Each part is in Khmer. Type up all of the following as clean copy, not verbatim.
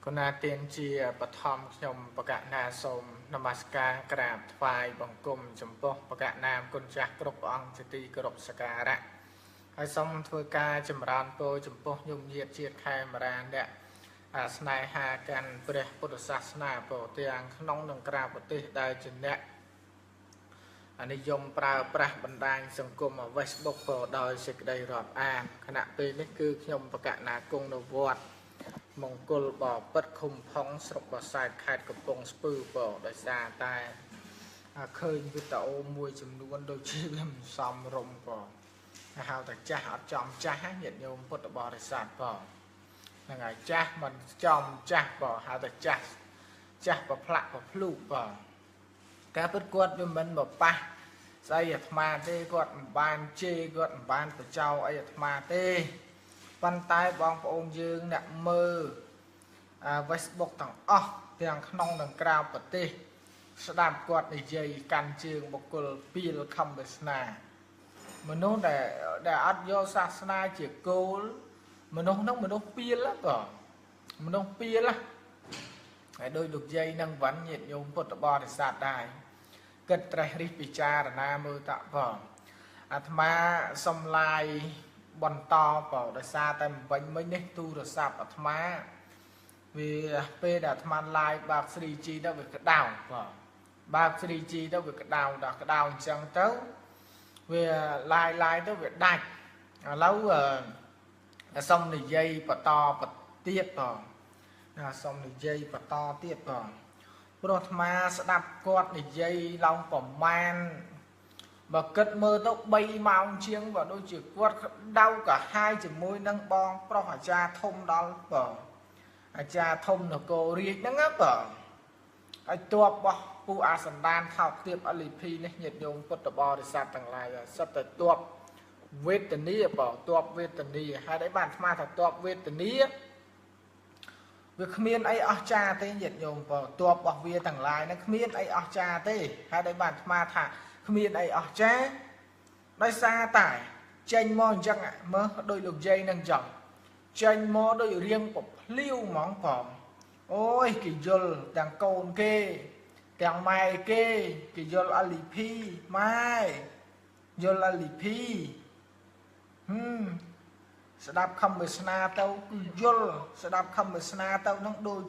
គណាទានជាបឋមខ្ញុំបកណាសូមនមស្ការក្រាបថ្វាយបង្គំចំពោះបកណាគុណចាស់គ្រប់ព្រះអង្គជាទីគោរពសក្ការៈហើយសូមធ្វើការចម្រើនពរចំពោះញោមញាតជាតិខេមរាអ្នកស្នេហាកាន់ព្រះពុទ្ធសាសនាពរទាំងក្នុងនិងក្រៅប្រទេសដែលជាអ្នកនិយមប្រើប្រាស់បណ្ដាញសង្គម Facebook ពរដោយសេចក្តីរាប់អានខណៈពេលនេះគឺខ្ញុំបកណាគង់នៅវត្តមង្គលបពិតឃុំផុងស្រុកបសែតខេត្តកំពង់ស្ពឺពរដោយសារតែឃើញវីដេអូមួយចំនួនដូចជាវាមិនសមរម្យពរហៅតែចាស់អត់ចំចាស់ញាតិញោមពុទ្ធបរិស័ទពរហ្នឹងហើយចាស់មិនចំចាស់ពរហៅតែចាស់ចាស់ប្រផ្លាក់ប្រភ្លូពរការពិតគាត់វាមិនមកប៉ះស្អីអាត្មាទេគាត់មិនបានជេរគាត់មិនបានបញ្ចោអីអាត្មាទេប៉ុន្តែបងប្អូនយើងអ្នកមើល Facebook ទាំងអស់ទាំងក្នុងនិងក្រៅប្រទេសស្ដាប់គាត់និយាយកាន់ជើងបុគ្គលពីលខំវាសនាមនុស្សដែលអត់យកសាសនាជាគោលមនុស្សហ្នឹងមនុស្សពីលបងមនុស្សពីលហើយដោយលោកយាយនឹងវ៉ាន់ញាតិញោមពុទ្ធបរិស័ទដែរគិតត្រេះរិះពិចារណាមើលតបងអាត្មាសំឡាយបន្តបងដោយសារតែវិញមិញនេះទូរស័ព្ទអាត្មាវាពេលដែលអាត្មា live បើក 3G ទៅវាក្តៅបងបើក 3G ទៅវាក្តៅដល់ក្តៅអញ្ចឹងទៅវា live ទៅវាដាច់ឥឡូវសុំនិយាយបន្តទៀតបងណាសុំនិយាយបន្តទៀតបងព្រោះអាត្មាស្ដាប់គាត់និយាយឡើងប្រមាណបើគិតមើលទៅ3ម៉ោងជាងបើដូចជាគាត់ក្តៅកាហាយជាមួយនឹងបងប្រុសអាចារ្យធំដល់បងអាចារ្យធំនគររាជហ្នឹងណាបងឲ្យតបបោះពូអាសន្តានថោកទាប LP នេះញាតិញោមពុទ្ធបរិស័ទទាំងឡាយសិតតែតបវេទនាបងតបវេទនាហេតុអីបានអាត្មាថាតបវេទនាវាគ្មានអីអស្ចារ្យទេញាតិញោមបងតបរបស់វាទាំងឡាយហ្នឹងគ្មានអីអស្ចារ្យទេហេតុអីបានអាត្មាថាគ្មានអីអស្ចារ្យដោយសារតែចេញមកអញ្ចឹងមើលដោយលោកយាយនឹងចឹងចេញមកដោយរៀងពភ្លាវហ្មងបងអូយគេយល់ទាំងកូនគេទាំងម៉ែគេគេយល់ LP ម៉ែយល់ LP ស្ដាប់ខំវាសនាទៅគឺយល់ស្ដាប់ខំវាសនាទៅនឹងដូច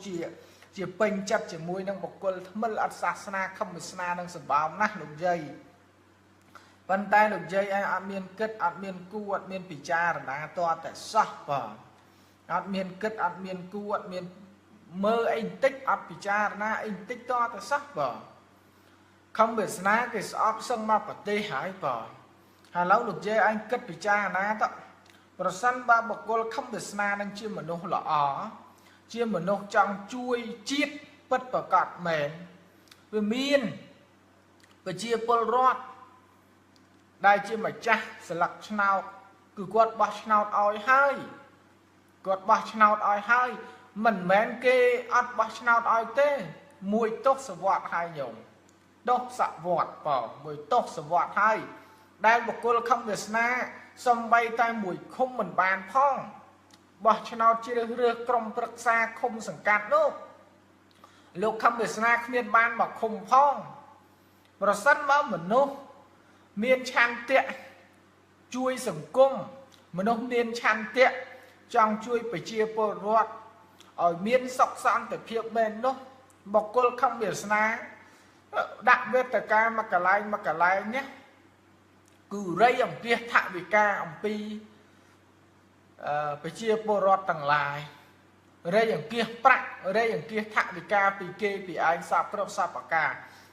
ជាពេញចិត្តជាមួយនឹងបុគ្គលថ្មិលអត់សាសនាខំវាសនានឹងសម្បើមណាស់លោកយាយប៉ុន្តែលោកយាយឯងអត់មានគិតអត់មានគូអត់មានពិចារណាតតែសោះបងអត់មានគិតអត់មានគូអត់មានមើលអីបន្តិចអត់ពិចារណាអីបន្តិចតតែសោះបងខំវាសនាគេស្អប់សឹងមកប្រទេសហើយបងឥឡូវលោកយាយឯងគិតពិចារណាទៅប្រសិនបើបុគ្គលខំវាសនានឹងជាមនុស្សល្អជាមនុស្សចង់ជួយជាតិពិតប្រកបមែនវាមានប្រជាពលរដ្ឋដែលជាម្ចាស់ស្លឹកឆ្នោតគឺគាត់បោះឆ្នោតឲ្យហើយគាត់បោះឆ្នោតឲ្យហើយមិនមែនគេអត់បោះឆ្នោតឲ្យទេមួយទសវត្សហើយញោមទសវត្សបងមួយទសវត្សហើយដែលបុគ្គលខំវាសនាសំបីតែមួយឃុំមិនបានផងបោះឆ្នោតជ្រើសរើសក្រុមប្រឹក្សាឃុំសង្កាត់នោះលោកខំវាសនាគ្មានបានមកឃុំផងប្រសិនបើមនុស្សមានឆន្ទៈជួយសង្គមមនុស្សមានឆន្ទៈចង់ជួយប្រជាពលរដ្ឋឲ្យមានសុខសន្តិភាពមែននោះបុគ្គលខំវាសនាដាក់វេទិកាមកកន្លែងមកកន្លែងនេះគឺរៃអង្គាសថវិកាអំពីប្រជាពលរដ្ឋទាំងឡាយរៃអង្គាសប្រាក់រៃអង្គាសថវិកាពីគេពីឯងសពគ្រប់សពការ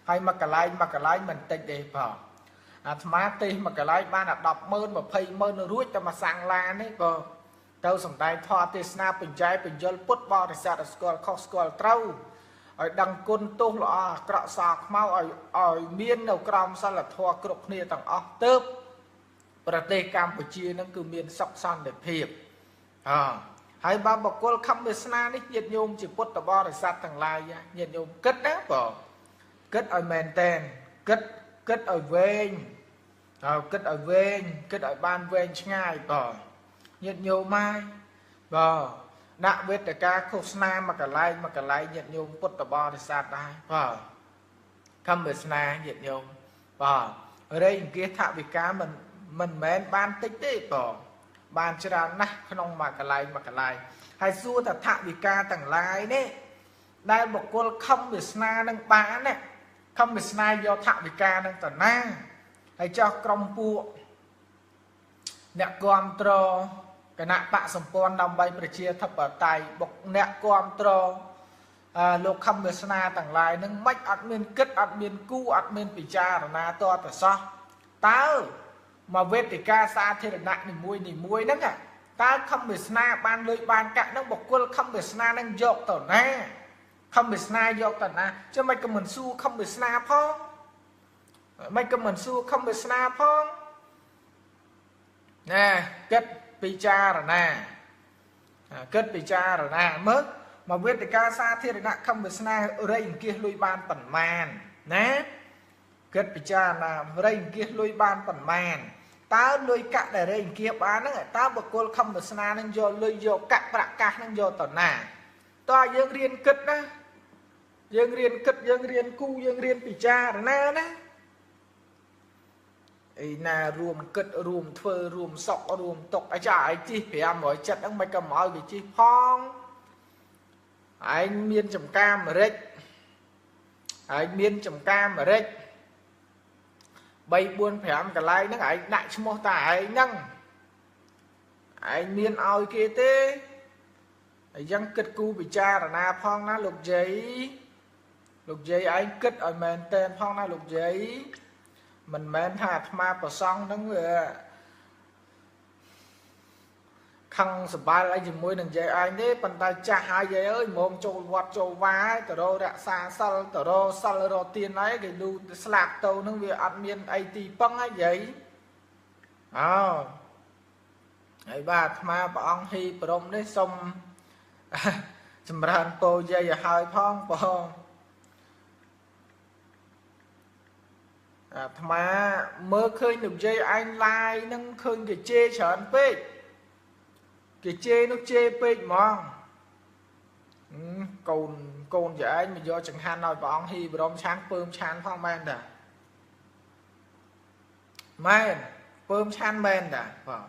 ហើយមកកន្លែងមកកន្លែងមិនតិចទេបងអាត្មាទេសមកកន្លែងបានតែ100000 200,000រួចតែមកសាំងឡាននេះក៏ទៅសំដែងធម៌ទេសនាបញ្ចែបញ្យលពុទ្ធបរិស័ទឲ្យស្គាល់ខុសស្គាល់ត្រូវឲ្យដឹងគុណទោសល្អអាក្រក់សខ្មៅឲ្យមាននៅក្រោមសិលធម៌គ្រប់គ្នាទាំងអស់ទើបប្រទេសកម្ពុជានឹងគឺមានសុខសន្តិភាពហើយបើបុគ្គលខំវាសនានេះញាតិញោមជាពុទ្ធបរិស័ទទាំងឡាយញាតិញោមគិតណាបងគិតឲ្យមែនតែនគិតឲ្យវែងហើយគិតឲ្យវែងគិតឲ្យបានវែងឆ្ងាយបងញាតិញោមហើយបង ដាក់វេទិកាឃោសនាមកកន្លែងមកកន្លែងញាតិញោមពុទ្ធបរិស័ទដែរបាទខំវាសនាញាតិញោមបាទរៃអង្គាសថវិកាមិនមែនបានតិចទេបងបានច្រើនណាស់ក្នុងមួយកន្លែងមួយកន្លែងហើយសួរថាថវិកាទាំងឡាយនេះដែលបុគ្គលខំវាសនានឹងបានណាខំវាសនាយកថវិកានឹងទៅណាហើយចោះក្រុមពួកអ្នកគាំទ្រគណៈបកសម្ព័ន្ធដើម្បីប្រជាធិបតេយ្យបុកអ្នកគាំទ្រលោកខំវាសនាទាំងឡាយនឹងមិនអត់មានគិតអត់មានគូអត់មានពិចារណាតទៅសោះតើមកវេទិកាសាធារណៈនីមួយនីមួយហ្នឹងតើខំវាសនាបានលុយបានកាក់ហ្នឹងបុគ្គលខំវាសនាហ្នឹងយកទៅណាខំវាសនាយកទៅណាចាំមិនក៏មិនសួរខំវាសនាផងមិនក៏មិនសួរខំវាសនាផងណែគិតពិចារណាគិតពិចារណាមើលមកវេទិកាសាធារណៈខំវាសនារៃអង្គាសលុយបានប៉ុន្មានណាគិតពិចារណារៃអង្គាសលុយបានប៉ុន្មានតើលុយកាក់ដែលរៃអង្គាសបានហ្នឹងតើបុគ្គលខំវាសនាហ្នឹងយកលុយយកកាក់ប្រាក់កាសហ្នឹងយកទៅណាតើយើងរៀនគិតណាយើងរៀនគិតយើងរៀនគូយើងរៀនពិចារណាណាឯណារួមគិតរួមធ្វើរួមសក់រួមទុកអាចារ្យឯងជិះ570ហ្នឹងមិនក៏មកឲ្យវាជិះផងឯងមានចំការអាមេរិកឯងមានចំការអាមេរិក3 4 5កន្លែងហ្នឹងឯងដាក់ឈ្មោះតាឯងហ្នឹងឯងមានឲ្យគេទេអញ្ចឹងគិតគូពិចារណាផងណាលោកយាយលោកយាយឯងគិតឲ្យមែនតែនផងណាលោកយាយមិនមែនថាអាត្មាប្រសង់ហ្នឹងវាខឹងសប្បាយអីជាមួយនឹងយាយឯងទេប៉ុន្តែចាស់ហើយយាយអើយមុំចូលវត្តចូលវាទៅរករក្សាសិលទៅរកសិលរកទានអីគេលូស្លាប់ទៅហ្នឹងវាអត់មានអីទីពឹងហ៎យាយអោហើយបាទអាត្មាព្រះអង្គហ៊ីព្រំនេះសុំចម្រើនពរយាយឲ្យហើយផងបងអាត្មាមើលឃើញលោកយាយឯងឡាយនឹងឃើញគេជេរច្រើនពេកគេជេរនោះជេរពេកហ្មងកូនយាយឯងមកយកចង្ហាន់ឲ្យព្រះអង្គហ៊ីបរមឆានពើមឆានផងមែនតាមែនពើមឆានមែនតាបាទ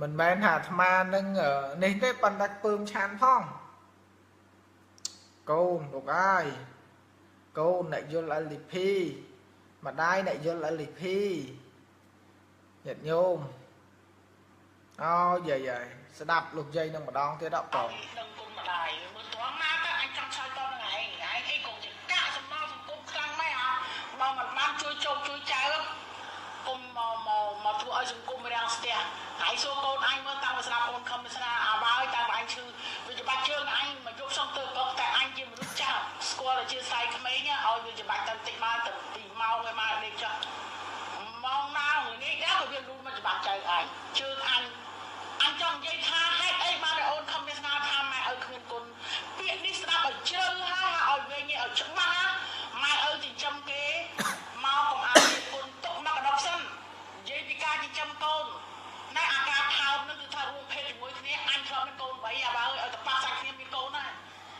មិនមែនថាអាត្មានឹងនេះទេប៉ុន្តែពើមឆានផងកូនលោកអើយកូនអ្នកយល់ LDP ម្ដាយអ្នកយល់ LDP ញាតិញោមអូយាយហើយស្ដាប់លោកយាយនឹងម្ដងទៀតដល់បងនឹងគុណម្ដាយមើលត្រង់ណាទៅអញចង់ឆ្លើយតបនឹងឯងឯងអីក៏ជាកាក់សំណងសង្គមខ្លាំងដែរហ่าបើមិនបានជួយជោគជួយចៅគុំមកមកមកធ្វើឲ្យសង្គមរាំងស្ទះហើយសួរកូនអញមើលតាំងពីស្ដាប់កូនខំពីស្ដាប់អាបើយតាំងពីអញឈឺវាច្បាច់ជើងអញមកយកសុំទៅកុកតែអញជាមនុស្សចាស់ស្គាល់តែជាស្អែកក្មេងឲ្យវាច្បាច់តែតិចមកទៅ2ម៉ោងឯមកដេកចុះម៉ោងណាល្ងាចដែរក៏វាលូនមកច្បាច់ចៅអញជើងអញអញចង់និយាយថាហេតុអីបានអូនខំវាសនាថាម៉ែឪគ្មានគុណពាក្យនេះស្ដាប់ឲ្យជ្រៅហើយឲ្យវិញឲ្យច្បាស់ម៉ែឪចិញ្ចឹមគេមកកុំឲ្យគុណទុកមកកដប់សិននិយាយពីការចិញ្ចឹមកូនណែអាការថោមនឹងគឺថារួមភេទជាមួយគ្នាអញធ្លាប់មានកូន8អាបើឲ្យតែប៉ះសាច់គ្នាមានកូនណា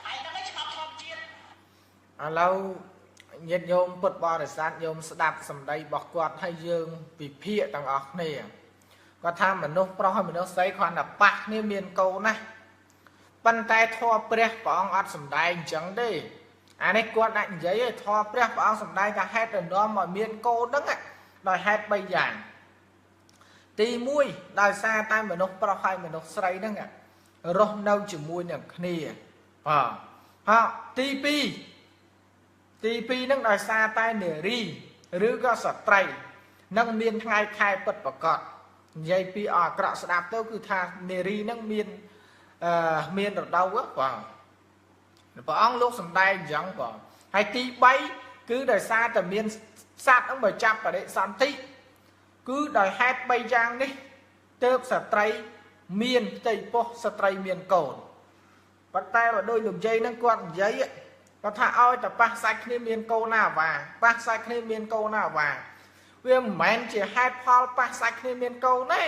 ហើយហ្នឹងឯងច្បាប់ធម្មជាតិឥឡូវញាតិញោមពុទ្ធបរិស័ទញោមស្ដាប់សម្ដីរបស់គាត់ហើយយើងពិភាក្សាទាំងអស់គ្នាគាត់ថាមនុស្សប្រុសហើយមនុស្សស្រីគ្រាន់តែប៉ះគ្នាមានកូនណាប៉ុន្តែធម៌ព្រះព្រះអង្គអត់សំដែងអញ្ចឹងទេអានេះគាត់អាចនិយាយឯធម៌ព្រះព្រះអង្គសំដែងថាហេតុដែលនាំឲ្យមានកូនហ្នឹងដោយហេតុ3យ៉ាងទី1ដោយសារតែមនុស្សប្រុសហើយមនុស្សស្រីហ្នឹងរស់នៅជាមួយនឹងគ្នាបាទហើយទី2ហ្នឹងដោយសារតែនារីឬក៏ស្ត្រីនឹងមានថ្ងៃខែពិតប្រាកដនិយាយពីអាក្រក់ស្ដាប់ទៅគឺថានារីនឹងមានរដូវបាទព្រះអង្គលោកសំដែងអញ្ចឹងបាទហើយទី3គឺដោយសារតែមានសត្វហ្នឹងមកចាប់បដិសន្ធិគឺដោយហេតុ3យ៉ាងនេះទើបស្ត្រីមានផ្ទៃពោះស្ត្រីមានកូនប៉ុន្តែបើដូចលោកយាយហ្នឹងគាត់និយាយគាត់ថាឲ្យតែប៉ះសាច់គ្នាមានកូនណាអាវ៉ាប៉ះសាច់គ្នាមានកូនណាអាវ៉ាវាមិនមែនជាហេតុផលប៉ះសាច់គ្នាមានកូនទេ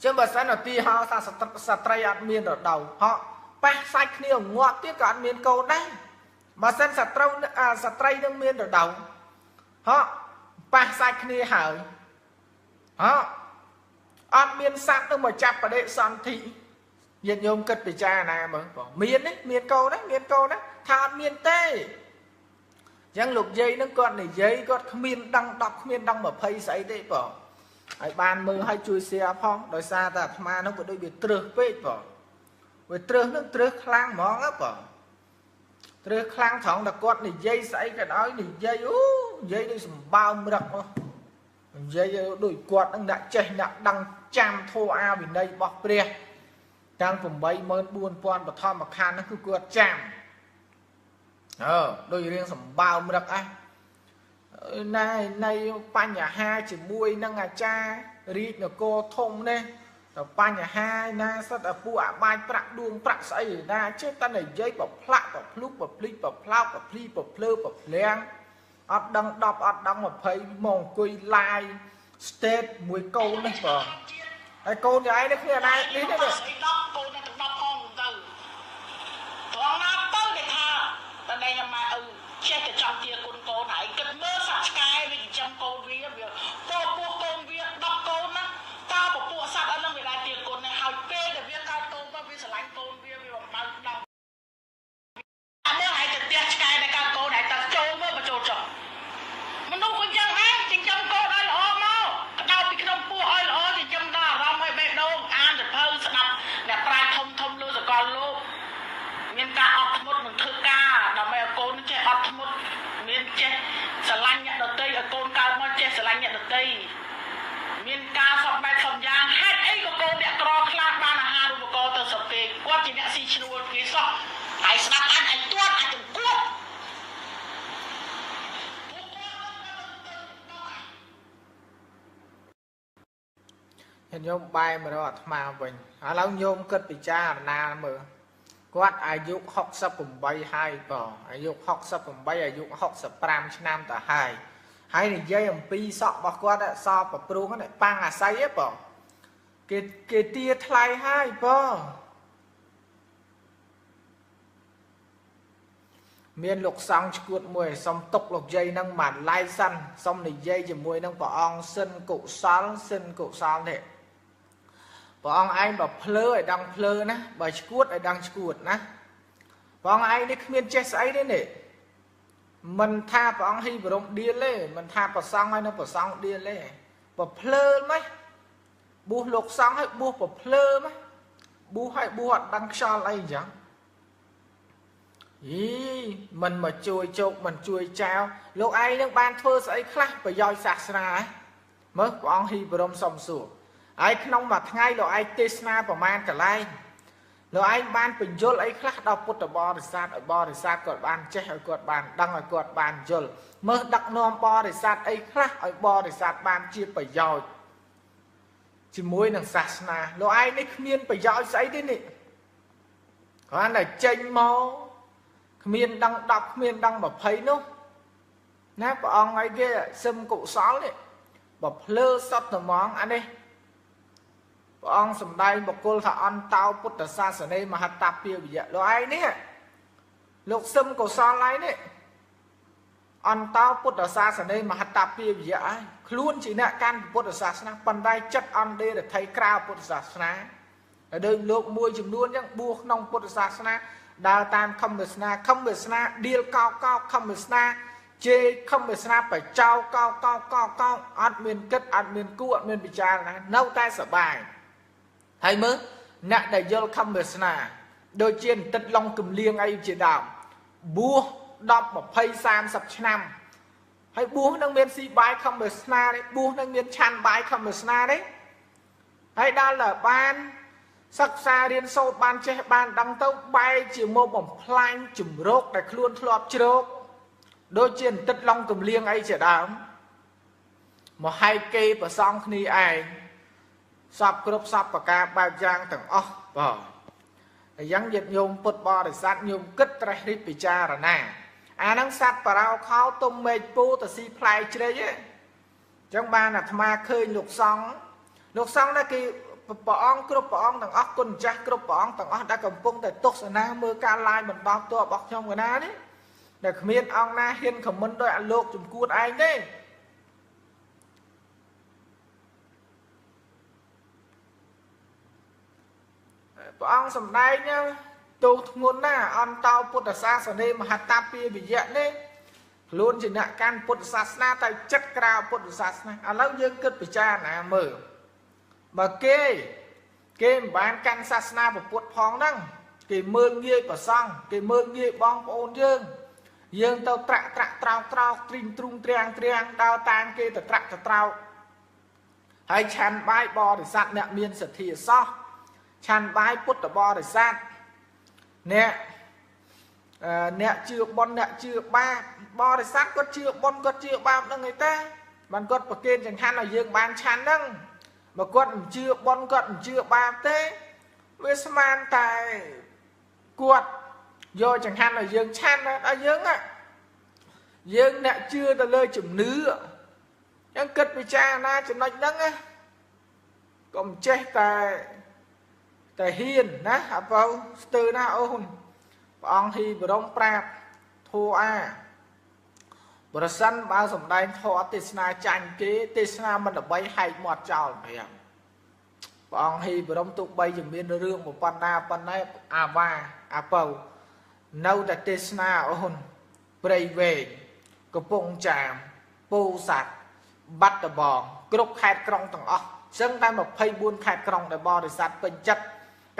ចឹងបើសិនឧទាហរណ៍ថាស្ត្រីអត់មានរដូវហក់ប៉ះសាច់គ្នាងាប់ទៀតក៏អត់មានកូនដែរបើសិនសត្រូវស្ត្រីនឹងមានរដូវហក់ប៉ះសាច់គ្នាហើយហក់អត់មានសត្វនឹងមកចាប់បដិសន្ធិញាតិញោមគិតពិចារណាមើលបងមានទេមានកូនទេមានកូនទេថាអត់មានទេអញ្ចឹងលោកយាយនឹងគាត់និយាយគាត់គ្មានដឹង10គ្មានដឹង20ស្អីទេបងហើយបានមើលឲ្យជួយ share ផងដោយសារតែអាត្មានោះក៏ដូចវាត្រឹសពេកបងវាត្រឹសនឹងត្រឹសខ្លាំងហ្មងហ៎បងត្រឹសខ្លាំងត្រង់តែគាត់និយាយស្អីក៏ដោយនិយាយអូនិយាយដូចសម្បើមរឹកមកនិយាយដូចគាត់នឹងអ្នកចេះអ្នកដឹងចាំធម៌អាវិន័យរបស់ព្រះតាំង84000បឋមខណ្ឌហ្នឹងគឺគាត់ចាំដូចរៀងសម្បើមរឹកអះណែនៃបញ្ហាជាមួយនឹងអាចារ្យរាជនគរធំនេះតែបញ្ហាណាសិតតែពួកអាបាចប្រាក់ដួងប្រាក់ស្អីណាចេះតែនិយាយប្រផ្លាក់ប្រភ្លុកប្រភ្លិចប្រផ្លោកប្រភ្លីប្រភ្លើប្រភ្លាំងអត់ដឹង10អត់ដឹង20មកអង្គុយឡាយ state មួយកូននេះបងហើយកូនយ៉ាងឯងនេះគ្នាដែរនេះនេះស្អី10កូនទាំង10ផងទៅត្រង់ណាទៅគេថាតតែញ៉ាំម៉ែឪចេះតែចង់ទាគុណកូនហើយគិតមើលសត្វឆ្កែវាចិញ្ចឹមកូនវាវាពោពោះកូនវា10កូនណាតើពពួកសត្វអត់នឹងវាដែរទាគុណនេះហើយពេលដែលវាកើតកូនទៅវាស្រឡាញ់កូនវាវាបំបើដល់មើលហើយទៅផ្ទះឆ្កែដែលកើតកូនហើយតើចូលមើលបញ្ចូលចុះមនុស្សក៏យ៉ាងដែរចិញ្ចឹមកូនឲ្យល្អមកក្តោបពីក្នុងពោះឲ្យល្អចិញ្ចឹមដល់អារម្មណ៍ឲ្យបេះដូងអានសភៅស្ដាប់អ្នកប្រាជ្ញធំធំលើសកលលោកមានការអត់ធ្មត់នឹងធ្វើការដើម្បីឲ្យកូនចេះអត់ធ្មត់មានចេះស្រឡាញ់អ្នកដទៃឲ្យកូនកើតមកចេះស្រឡាញ់អ្នកដទៃមានការសពបែបសពយ៉ាងហេតុអីក៏កូនអ្នកក្រខ្លះបានអាហារូបករណ៍ទៅស្រុកគេគាត់ជាអ្នកស៊ីឈ្នួលគេសោះហើយស្ដាប់អញឲ្យទាន់អាចចង្កួតញោមបែរមករកអាត្មាវិញឥឡូវញោមគិតពិចារណាមើលគាត់អាយុ68ហើយបងអាយុ68អាយុ65ឆ្នាំទៅហើយហើយនិយាយអំពីសក់របស់គាត់សប្រព្រួងហ្នឹងប៉ាំងអាស័យហ៎បងគេទាថ្លៃហើយបងមានលោកសង្ឃឈួតមួយសុំទុកលោកយាយនឹងមួយឡៃសិនសុំនិយាយជាមួយនឹងព្រះអង្គសិនកុសលសិនកុសលនេះព្រះអង្គឯងបើភ្លើឲ្យដឹងភ្លើណាបើឈួតឲ្យដឹងឈួតណាព្រះអង្គឯងនេះគ្មានចេះស្អីទេនេះមិនថាព្រះអង្គហ៊ីបរមដៀលទេមិនថាប្រសង់ឲ្យនៅប្រសង់ដៀលទេបើភ្លើម៉េចបួសលោកសង្ឃឲ្យបួសបើភ្លើម៉េចបួសឲ្យបួសអត់ដឹងខ្យល់អីអញ្ចឹងយីមិនមកជួយជោគមិនជួយចៅលោកឯងនឹងបានធ្វើស្អីខ្លះប្រយោជន៍សាសនាមើលព្រះអង្គហ៊ីបរមសុំសួរហើយក្នុងមួយថ្ងៃលោកឯងទេសនាប្រមាណកន្លែងលោកឯងបានបញ្យលអីខ្លះដល់ពុទ្ធបរិស័ទឲ្យបរិស័ទគាត់បានចេះឲ្យគាត់បានដឹងឲ្យគាត់បានយល់មើលដឹកនាំបរិស័ទអីខ្លះឲ្យបរិស័ទបានជាប្រយោជន៍ជាមួយនឹងសាសនាលោកឯងនេះគ្មានប្រយោជន៍ស្អីទេនេះគ្រាន់តែចេញមកគ្មានដឹង10គ្មានដឹង20នោះណាព្រះអង្គអីគេសឹមកុសលនេះបើភ្លើសតត្មងអានេះព្រះអង្គសំដែងបុគ្គលថាអន្តោពុទ្ធសាសនេមហត្តាពាវិយៈលោកឯងនេះលោកសឹមកុសលឯងនេះអន្តោពុទ្ធសាសនេមហត្តាពាវិយៈឯងខ្លួនជាអ្នកកាន់ពុទ្ធសាសនាប៉ុន្តែចិត្តអន្តេរដ្ឋីក្រៅពុទ្ធសាសនាហើយដូចលោកមួយចំនួនអញ្ចឹងបួសក្នុងពុទ្ធសាសនាដើរតាមខំវាសនាខំវាសនាដៀលកោកោខំវាសនាជេរខំវាសនាបចោកោកោកោកោអត់មានគិតអត់មានគួរអត់មានពិចារណានៅតែសបាយហើយមើលអ្នកដែលយល់ខំវាសនាដូចជាអន្តិតឡុងកំលៀងអីជាដើមបួស10 20 30ឆ្នាំហើយបួសនឹងមានស៊ីបាយខំវាសនាទេបួសនឹងមានឆាន់បាយខំវាសនាទេហើយដល់តែបានសិក្សារៀនសូត្របានចេះបានដឹងទៅបែរជាមកបំផ្លាញជំរកដែលខ្លួនធ្លាប់ជ្រកដូចជាអន្តិតឡុងកំលៀងអីជាដើមមកហែកគេប្រសងគ្នាឯងសពគ្រប់សពប្រការបែបយ៉ាងទាំងអស់បងហើយយ៉ាងញាតិញោមពុទ្ធបរិស័ទញោមគិតត្រេះរិះពិចារណាអាហ្នឹងសត្វបរោខោទុំមេឃពូទៅស៊ីផ្លែជ្រៃហ៎អញ្ចឹងបានអាត្មាឃើញលោកសង្ឃលោកសង្ឃណាគេ ព្រះអង្គគ្រប់ព្រះអង្គទាំងអស់គុណម្ចាស់គ្រប់ព្រះអង្គទាំងអស់ដែលកំពុងតែទស្សនាមើលការ live បន្តផ្ទាល់របស់ខ្ញុំកណានេះដែលគ្មានអង្គណាហ៊ានខមមិនដោយអាលោកជំគួតឯងទេព្រះអង្គសម្ដែងទោសធ្ងន់ណាស់អន្តោពុទ្ធសាសនាមហត្តាពាវិយៈនេះខ្លួនជាអ្នកកាន់ពុទ្ធសាសនាតែចិត្តក្រៅពុទ្ធសាសនាឥឡូវយើងគិតពិចារណាមើលបើគេមិនបានកាន់សាសនាពុទ្ធផងហ្នឹងគេមើលងាយប្រសង់គេមើលងាយបងប្អូនយើងយើងទៅត្រាក់ត្រាក់ត្រោកត្រោកទ្រីងទ្រូងទ្រាងទ្រាងដើរតាមគេទៅត្រាក់ទៅត្រោកហើយឆាន់បាយបរិស័ទអ្នកមានសទ្ធាសោះឆាន់បាយពុទ្ធបរិស័ទអ្នកជឿបុណ្យអ្នកជឿបាបបរិស័ទគាត់ជឿបុណ្យគាត់ជឿបាបហ្នឹងឯតាបានគាត់ប្រគេនចង្ហាន់ឲ្យយើងបានឆាន់ហ្នឹងបើគាត់មិនជឿបុណ្យគាត់មិនជឿបាបទេវាស្មានតែគាត់យកចង្ហាន់ឲ្យយើងឆាន់ដល់យើងយើងអ្នកជឿទៅលើជំនឿអញ្ចឹងគិតពិចារណាចំណុចហ្នឹងណាកុំចេះតែហ៊ានណាអបើស្ទើណាអូនព្រះអង្គហ៊ីបរមប្រាប់ធัวអាប្រសិនបើសម្ដែងធម៌ទេសនាចាញ់គេទេសនាមិនល្បីហែកមាត់ចោលប្រាប់ព្រះអង្គហ៊ីបរមទោះបីជាមានរឿងប៉ុណ្ណាប៉ុណ្ណេះអាវ៉ាអាពៅនៅតែទេសនាអូនព្រៃវែងកំពង់ចាមពោធិ៍សាត់បាត់ដំបងគ្រប់ខេត្តក្រុងទាំងអស់សឹងតែ24ខេត្តក្រុងដែលបរិស័ទពេញចិត្ត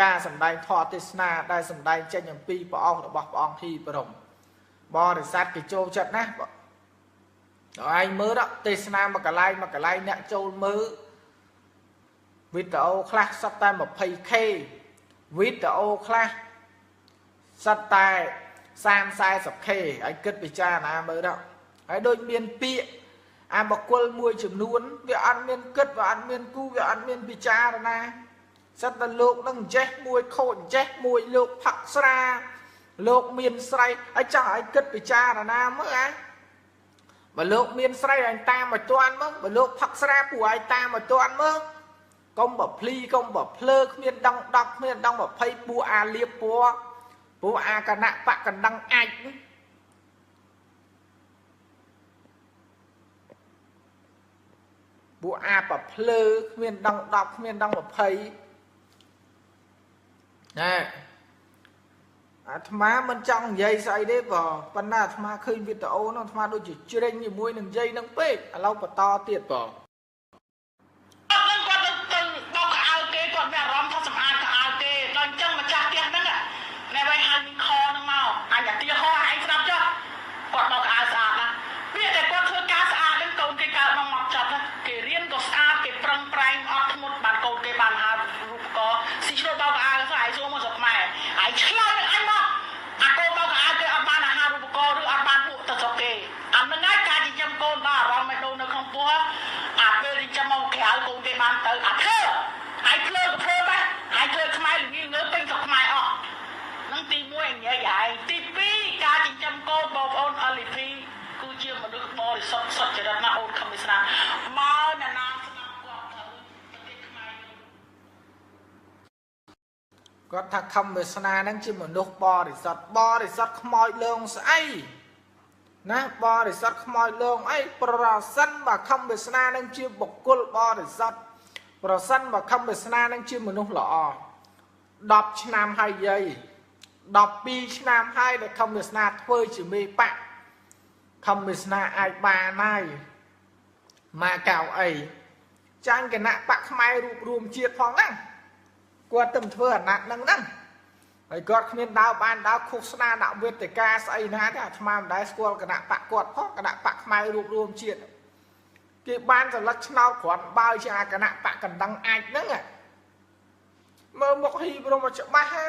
ការសម្ដែងធម៌ទេសនាដែលសម្ដែងចេញអំពីព្រះអង្គរបស់ព្រះអង្គហ៊ីបរមបរិស័ទគេចូលចិត្តណាស់ដល់ឯងមើលទេសនាមួយកន្លែងមួយកន្លែងអ្នកចូលមើលវីដេអូខ្លះសុទ្ធតែ 20k វីដេអូខ្លះសុទ្ធតែ30 40k ឲ្យគិតពិចារណាមើលដល់ហើយដូចមានពាក្យអាបុគ្គលមួយចំនួនវាអត់មានគិតវាអត់មានគូវាអត់មានពិចារណាសិតតែលោកនឹងចេះមួយខូចចេះមួយលោកផឹកស្រាលោកមានស្រីហើយចង់ឲ្យគិតពិចារណាមើលអាបើលោកមានស្រីឲ្យតាមឲ្យទាន់មើលបើលោកផឹកស្រាពួកឲ្យតាមឲ្យទាន់មើលកុំបើភ្លីកុំបើភ្លើគ្មានដឹង10គ្មានដឹង20ពួកអាលៀបពួកអាគណៈបកកណ្ដឹងអាចពួកអាប្រភ្លើគ្មានដឹង10គ្មានដឹង20ណែអាត្មាមិនចង់និយាយស្អីទេបើប៉ុន្តែអាត្មាឃើញវីដេអូនោះអាត្មាដូចជាជ្រេញជាមួយនឹងនិយាយនឹងពេកឥឡូវបន្តទៀតបើគាត់នឹងគាត់ទៅបោកខោអាវគេគាត់មានអារម្មណ៍ថាសម្អាតខោអាវគេដល់អញ្ចឹងម្ចាស់ផ្ទះហ្នឹងណែໄວហៅមីខហ្នឹងមកអញអាទាហោឯងស្ដាប់ចុះគាត់បោកខោអាវស្អាតណាស់វាតែគាត់ធ្វើការស្អាតហ្នឹងកូនគេកើតមកមកចប់ណាគេរៀនក៏ស្អាតគេប្រឹងប្រែងអត់ធ្មត់បានកូនគេបានហារូបកស៊ីឆ្លបោកខោអាវស្អែកសួរមកស្រុកខ្មែរឯងឆ្លើយនឹងអញមកអាកូនបោកខោអាវគេអត់បានអាហារូបករណ៍ឬអត់បានពួកទៅស្រុកគេអាហ្នឹងហើយការចិញ្ចឹមកូនដល់អារម្មណ៍មិនដូរនៅក្នុងពោះអាពេលចិញ្ចឹមមកក្រៅកូនគេបានទៅអាធ្វើឯងធ្វើក៏ធ្វើដែរឯងធ្វើខ្មែរល្ងាងើពេញស្រុកខ្មែរអស់ហ្នឹងទី1អញនិយាយឯងទី2ការចិញ្ចឹមកូនបងប្អូន LP គឺជាមនុស្សបរិសុទ្ធសុចរិតណាអូនខំវាសនាមកអ្នកណាស្ដាប់គាត់ទៅប្រទេសខ្មែរគាត់ថាខំវាសនាហ្នឹងជាមនុស្សបរិសុទ្ធបរិសុទ្ធខ្មោចលងស្អីណាបរិសុទ្ធខ្មោចលងអីប្រសិនបើខំវាសនាហ្នឹងជាបុគ្គលបរិសុទ្ធប្រសិនបើខំវាសនាហ្នឹងជាមនុស្សល្អ10ឆ្នាំហើយយាយ12ឆ្នាំហើយដែលខំវាសនាធ្វើជាមេបកខំវាសនាអាចបានហើយមកកៅអីចាញ់គណៈបកខ្មែររួបរួមជាតិផងហ្នឹងគាត់ទៅធ្វើអាណត្តិហ្នឹងហ្នឹងហើយគាត់គ្មានដើរបានដើរឃោសនាដាក់វេទិកាស្អីណាទេអាត្មាមិនដែលស្គាល់គណៈបកគាត់ផងគណៈបកខ្មែររួបរួមជាតិគេបានសន្លឹកឆ្នោតគ្រាន់បើជាអាគណៈបកកណ្ដឹងអាចហ្នឹងមើលមុខហ៊ីព្រមច្បាស់ហា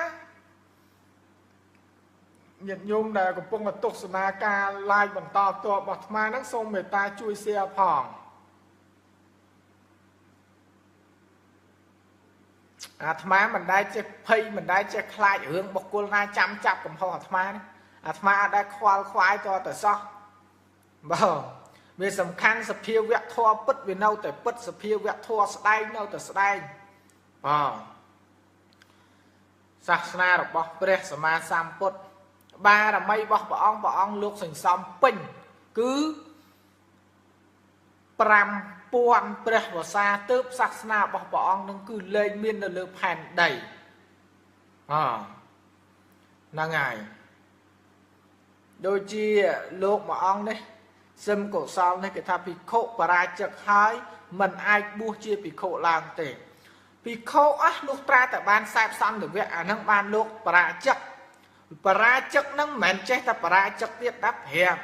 ញាតិញោមដែលកំពុងទស្សនាការ live បន្តផ្ទាល់របស់អាត្មាហ្នឹងសូមមេត្តាជួយ share ផងអាត្មាមិនដែលចេះភ័យមិនដែលចេះខ្លាចរឿងបុគ្គលណាចាំចាប់កំហុសអាត្មានេះអាត្មាអត់ដែលខ្វល់ខ្វាយតតែសោះបើវាសំខាន់សភាវៈធម៌ពិតវានៅតែពិតសភាវៈធម៌ស្ដែងនៅតែស្ដែង បាទសាសនារបស់ព្រះសម្មាសម្ពុទ្ធបារមីរបស់ព្រះអង្គព្រះអង្គលោកសន្សំពេញគឺ5000ព្រះវស្សាទើបសាសនារបស់ព្រះអង្គនឹងគឺលែងមាននៅលើផែនដីអហ្នឹងហើយដូចជាលោកមួយអង្គនេះសឹមកុសលនេះគេថាភិក្ខុបរាជិកហើយមិនអាចបួសជាភិក្ខុឡើងទេភិក្ខុអស់លុះត្រាតែបានសែបសន្ទវៈអាហ្នឹងបានលោកបរាជិកបរាជិកហ្នឹងមិនមែនចេះតែបរាជិកទៀតណាប្រាប់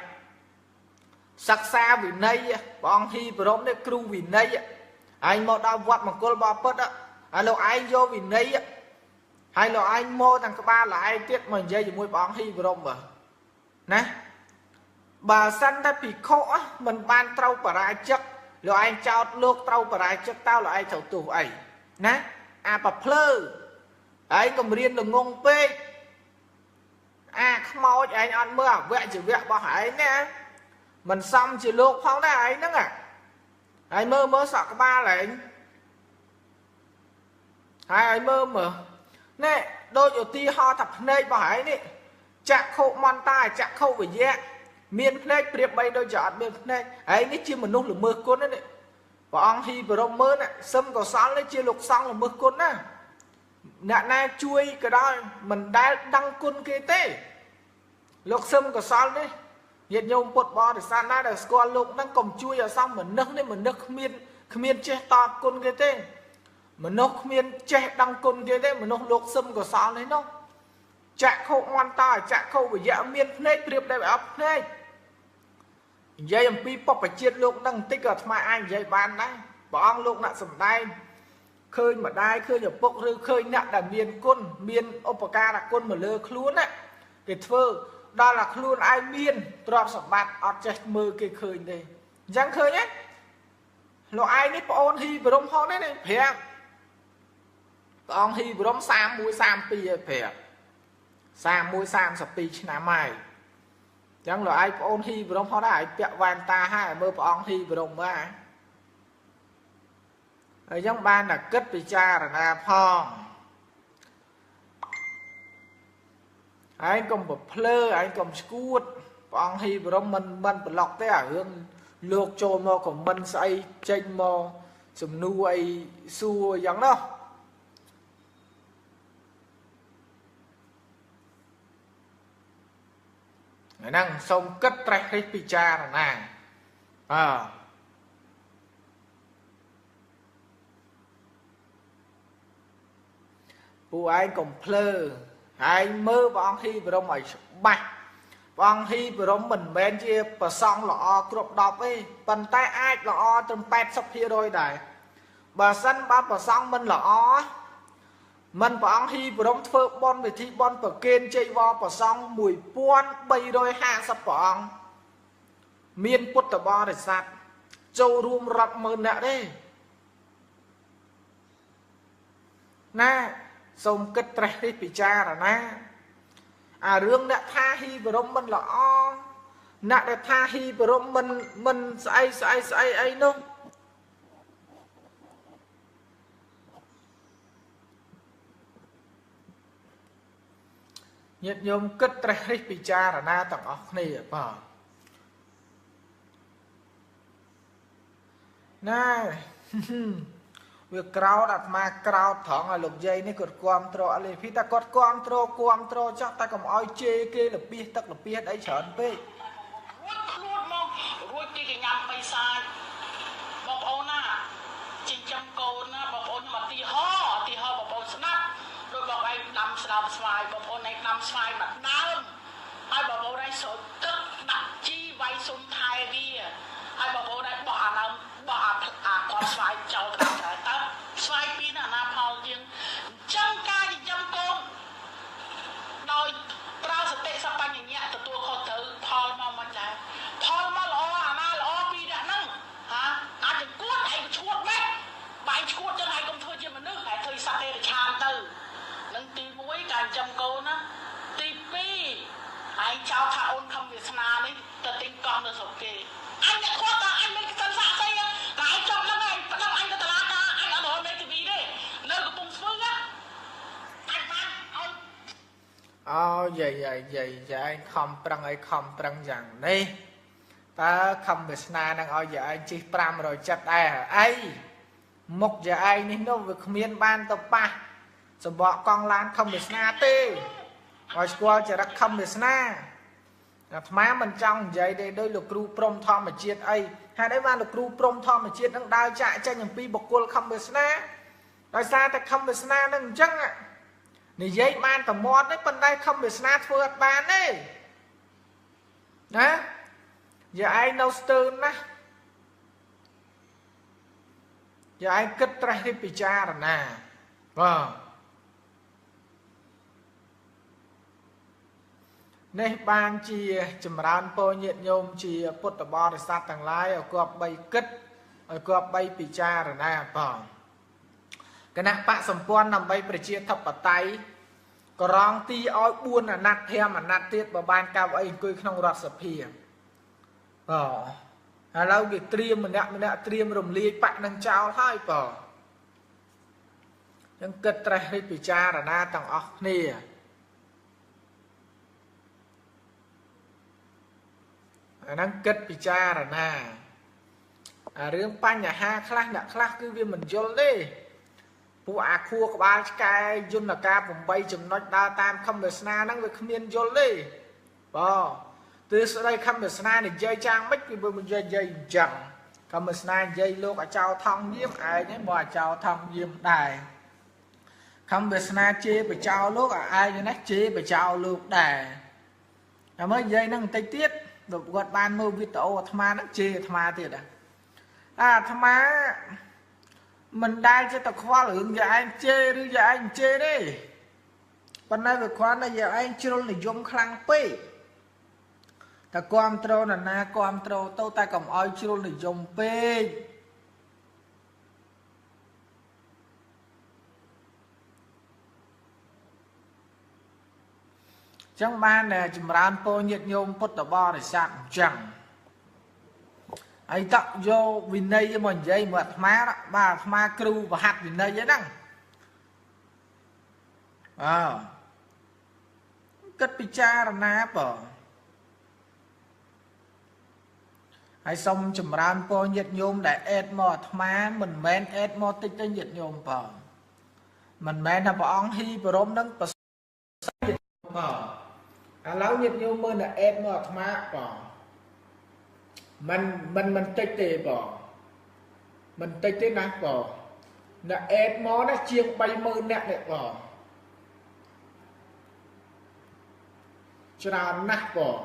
សិក្សាវិន័យព្រះអង្គហ៊ីបរមនេះគ្រូវិន័យឯងមកដល់វត្តមង្គលបពិតហើយលោកឯងយកវិន័យហើយលោកឯងមកទាំងក្បាលលោកឯងទៀតមកនិយាយជាមួយព្រះអង្គហ៊ីបរមបើណាបើសិនតែភិក្ខុមិនបានត្រូវបរាជិកលោកឯងចោតលោកត្រូវបរាជិកតើលោកឯងត្រូវទោសអីណាអាប្រភ្លើឯងកុំរៀនល្ងងពេកអាខ្មោចឯងអត់មើលអវៈជីវៈរបស់ឯងណាមិនសមជាលោកផងដែរឯងហ្នឹងហើយមើលមើលសក់ក្បាលឯងហើយឲ្យមើលមើលណែដូចឧទាហរណ៍ថាភ្នែករបស់ឯងនេះចក្ខុមន្តាចក្ខុវិយៈមានភ្នែកប្រៀបបីដូចជាអត់មានភ្នែកឯងនេះជាមនុស្សល្មើសគុណនេះព្រះអង្គហ៊ីបរមមើលសឹមកុសលនេះជាលោកសង្ឃល្មើសគុណណាអ្នកណាជួយក៏ដោយមិនដែលដឹងគុណគេទេលោកសឹមកុសលនេះញាតិញោមពុទ្ធបរិស័ទណាដែលស្គាល់លោកហ្នឹងកុំជួយឲ្យសមមនុស្សនេះមនុស្សគ្មានចេះតបគុណគេទេមនុស្សគ្មានចេះដឹងគុណគេទេមនុស្សលោកសឹមកុសលនេះនោះចក្ខុមន្តាចក្ខុវិយៈមានភ្នែកប្រៀបដែរអត់ភ្នែកនិយាយអំពីបព្វជិតលោកហ្នឹងបន្តិចក៏អាត្មាអាចនិយាយបានដែរព្រះអង្គលោកអ្នកសំដែងឃើញម្ដាយឃើញឪពុកឬឃើញអ្នកដែលមានគុណមានឧបការៈគុណមកលើខ្លួនណាគេធ្វើដល់តែខ្លួនឯងមានទ្រព្យសម្បត្តិអត់ចេះមើលគេឃើញទេអញ្ចឹងឃើញទេលោកឯងនេះប្អូនហ៊ីបរមហោនេះប្រាប់ព្រះអង្គហ៊ីបរម31 32ហើយប្រាប់31 32ឆ្នាំហើយអញ្ចឹងលោកឯងប្អូនហ៊ីបរមហោដែរឯងពាក់វ៉ែនតាហើយមើលព្រះអង្គហ៊ីបរមបាទហើយអញ្ចឹងបានតែគិតពិចារណាផងឯងកុំប្រភ្លើឯងកុំឈួតព្រះអង្គហ៊ីបរមមិនប្លុកទេអារឿងលោកចូលមកខមមិនស្អីចេញមកសំណួរអីសួរយ៉ាងនោះហ្នឹងសូមគិតត្រេះរិះពិចារណាអើពួកឯងកុំភ្លើឯងមើលព្រះអង្គហ៊ីបរមឲ្យច្បាស់ព្រះអង្គហ៊ីបរមមិនមែនជាប្រសង់ល្អគ្រប់10ទេប៉ុន្តែអាចល្អត្រឹម80%ដែរបើសិនបើប្រសង់មិនល្អមិនព្រះអង្គហ៊ីបរមធ្វើបុណ្យវិធីបុណ្យប្រគេនជ័យវរប្រសង់1350ព្រះអង្គមានពុទ្ធបរិស័ទចូលរួមរាប់ម៉ឺនអ្នកទេណាសូមគិតត្រេះរិះពិចារណាអារឿងអ្នកថាហ៊ីបរមមិនល្អអ្នកដែលថាហ៊ីបរមមិនស្អីស្អីស្អីអីនោះញាតិញោមគិតត្រេះរិះពិចារណាទាំងអស់គ្នាបាទណែវាក្រោតអាត្មាក្រោតត្រង់ឲ្យលោកយាយនេះគាត់គាំទ្រអលីភីតែគាត់គាំទ្រចោះតែកុំឲ្យជេរគេលពីសទឹកលពីសអីច្រើនពេករួចខ្លួនមករួចគេញ៉ាំបិសាចបងប្អូនណាចិញ្ចឹមកូនណាបងប្អូនមកទីហោបងប្អូនស្ដាប់ដោយបងឯងដាំស្ដាំស្វាយបងប្អូនឯងដាំស្វាយមកដើមហើយបងប្អូនឯងស្រោចទឹកដាក់ជីវាយសុំថែវាហើយបងប្អូនឯងបោះអាដើមបោះអាគាត់ស្វាយចោលទៅតាមតើស្វាយពីណាណាផលជាងអញ្ចឹងការចិញ្ចឹមកូនដោយប្រើសតិសបញ្ញៈទទួលខុសត្រូវផលមកមិនដែរផលមកល្អអាណាល្អពីរអ្នកហ្នឹងហាអាចចង្គួតឯងឈួតមែនបាយឈួតចឹងហើយកុំធ្វើជាមនុស្សហើយធ្វើសត្វទេរឆានទៅនឹងទី1ការចិញ្ចឹមកូនណាទី2ឯងចោទថាអូនខំវាសនានេះទៅទិញកង់នៅស្រុកគេអញអ្នកគាត់តើអញមិនសិនសាក់ស្អីតែឯងចង់ហ្នឹងឯងប្តឹងអញទៅតុលាការអញអត់រកមេធាវីទេនៅកំពង់ស្ព អូយាយយាយយាយយាយខំប្រឹងឲ្យខំប្រឹងយ៉ាងនេះតើខំវាសនានឹងឲ្យយាយឯងជិះ570ដែរអីមុខយាយឯងនេះនោះវាគ្មានបានទៅប៉ះសម្បកកង់ឡានខំវាសនាទេឲ្យស្គាល់ចរិតខំវាសនាអាត្មាមិនចង់និយាយទេដោយលោកគ្រូព្រំធម្មជាតិអីហេតុអីបានលោកគ្រូព្រំធម្មជាតិនឹងដើរចាក់ចេញអំពីបុគ្គលខំវាសនាដោយសារតែខំវាសនានឹងអញ្ចឹងនិយាយបានតែមាត់ទេប៉ុន្តែខំវាសនាធ្វើអត់បានទេណាយាយឯងនៅស្ទើរណាស់យាយឯងគិតត្រេះរិះពិចារណាបាទនេះបានជាចម្រើនពរញាតិញោមជាពុទ្ធបរិស័ទទាំងឡាយឲ្យគប្បីគិតឲ្យគប្បីពិចារណាបងគណៈបកសម្ព័ន្ធដើម្បីប្រជាធិបតេយ្យក្រងទីឲ្យ4អាណត្តិ5អាណត្តិទៀតបើបានកៅអីអង្គុយក្នុងរដ្ឋសភាបាទឥឡូវគេត្រៀមម្នាក់ម្នាក់ត្រៀមរំលាយបកនឹងចោលហើយបងអញ្ចឹងគិតត្រេះរិះពិចារណាទាំងអស់គ្នាអាហ្នឹងគិតពិចារណាអារឿងបញ្ហាខ្លះអ្នកខ្លះគឺវាមិនយល់ទេពួកអាខួរក្បាលឆ្កែយន្តការ8ចំណុចដើរតាមខំវាសនាហ្នឹងវាគ្មានយល់ទេបាទទិសដីខំវាសនានិយាយចាងមិនគឺវាមិននិយាយអញ្ចឹងខំវាសនានិយាយលោកអាចោថងយាមឯងហ្នឹងមកអាចោថងយាមដែរខំវាសនាជេរបចោលោកឯងនេះជេរបចោលោកដែរតែមើលនិយាយហ្នឹងបន្តិចទៀតដល់គាត់បានមើលវីដេអូអាត្មាហ្នឹងជេរអាត្មាទៀតអាត្មាមិនដែលចេះតែខ្វល់រឿងយាយឯងជេរឬយាយឯងជេរទេប៉ុន្តែវាគ្រាន់តែយាយឯងជ្រុលនិយមខ្លាំងពេកតែគាំទ្រនរណាគាំទ្រទៅតែកុំឲ្យជ្រុលនិយមពេកចឹងបានចម្រើនពរញាតិញោមពុទ្ធបរិស័ទអញ្ចឹងហើយតយកវិន័យមកនិយាយមកអាត្មាបាទអាត្មាគ្រូប្រហាត់វិន័យហ្នឹងអើគិតពិចារណាបងហើយសូមចម្រើនពរញាតិញោមដែលអេតមកអាត្មាមិនមែនអេតមកតិចទេញាតិញោមបងមិនមែនថាព្រះអង្គហ៊ីបរមនឹងប្រសិទ្ធបងឥឡូវញាតិញោមមើលតែអេតមកអាត្មាបងមិនតិចទេបងមិនតិចទេណាបងអ្នកអេតមកនេះជាង30000នាក់នេះបងច្រើនណាស់បង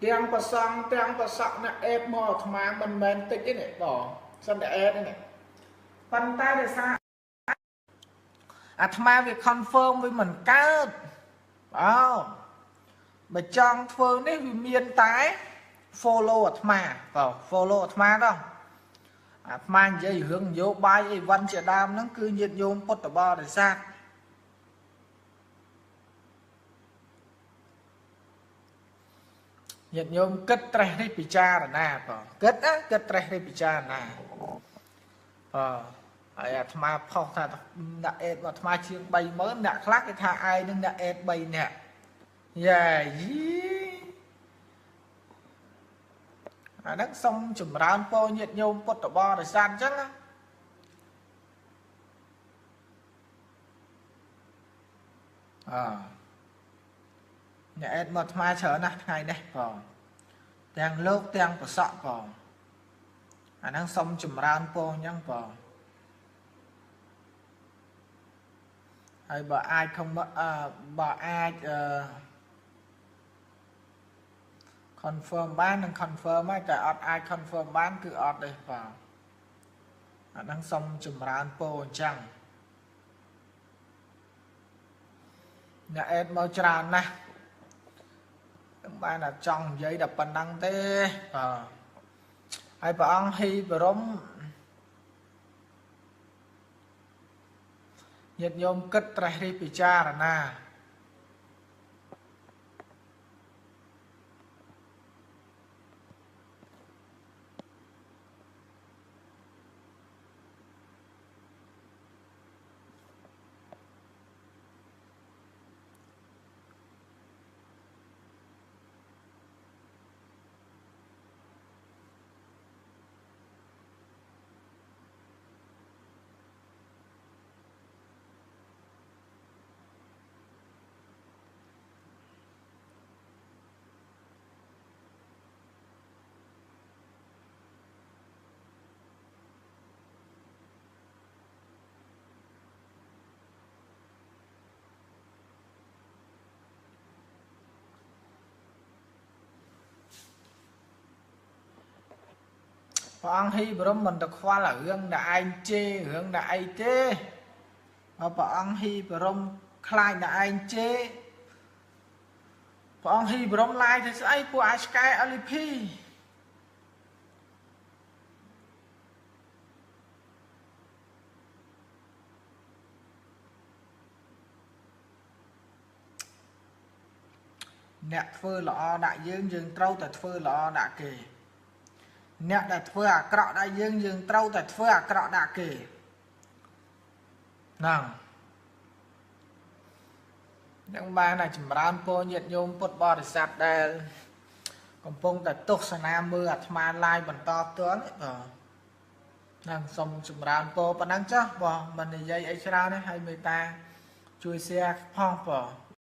ទាំងប្រសង់ទាំងប្រសក់អ្នកអេតមកអាត្មាមិនមែនតិចទេនេះបងសិនតែអេតនេះប៉ុន្តែដោយសារអាត្មាវា confirm វាមិនកើតអូបើចង់ធ្វើនេះវាមានតែ follow អាត្មាបាទ follow អាត្មាដល់អាត្មានិយាយរឿងនយោបាយអីវ៉ាន់ជាដើមហ្នឹងគឺញាតិញោមពុទ្ធបរិស័ទញាតិញោមគិតត្រេះនេះពិចារណាបងគិតណាគិតត្រេះនេះពិចារណាបាទហើយអាត្មាផុសថាអ្នកអេតមកអាត្មាជាង30000អ្នកខ្លះគេថាឯងនឹងអ្នកអេត3នាក់យ៉ាយីអាហ្នឹងសុំចម្រើនពរញាតិញោមពុទ្ធបរិស័ទអញ្ចឹងណាអអ្នកអេតមកអាត្មាច្រើនណាស់ថ្ងៃនេះបងទាំងលោកទាំងប្រសក់បងអាហ្នឹងសុំចម្រើនពរអញ្ចឹងបងហើយបើអាចខំបើអាច confirm បាននឹង confirm ហើយតែអត់អាច confirm បានគឺអត់ទេបាទអាហ្នឹងសុំចម្រើនពរអញ្ចឹងអ្នកអេតមកច្រើនណាស់នឹងបានតែចង់និយាយតែប៉ុណ្ណឹងទេបាទហើយព្រះអង្គហ៊ីបរមញាតិញោមគិតត្រេះរិះពិចារណា ព្រះអង្គហ៊ីបរមមិនទៅខ្វល់រឿងដែលឯងជេរ រឿងដែលអីទេ។ បើព្រះអង្គហ៊ីបរមខ្លាចតែឯងជេរ ព្រះអង្គហ៊ីបរមឡាយទៅស្អីពួកអាឆ្កែ LP អ្នកធ្វើល្អដាក់យើង យើងត្រូវតែធ្វើល្អដាក់គេ។ អ្នកដែលធ្វើអាក្រក់ដាក់យើង យើងត្រូវតែធ្វើអាក្រក់ដាក់គេហ្នឹងនឹង។ បានតែចម្រើនពរញាតិញោមពុទ្ធបរិស័ទដែលកំពុងតែទស្សនាមើលអាត្មាឡាយបន្តផ្ទាល់ បាទ ហ្នឹង សូមចម្រើនពរប៉ុណ្ណឹងចុះ បាទ មិននិយាយអីច្រើនទេ ហើយមេត្តាជួយ share ផង បាទ។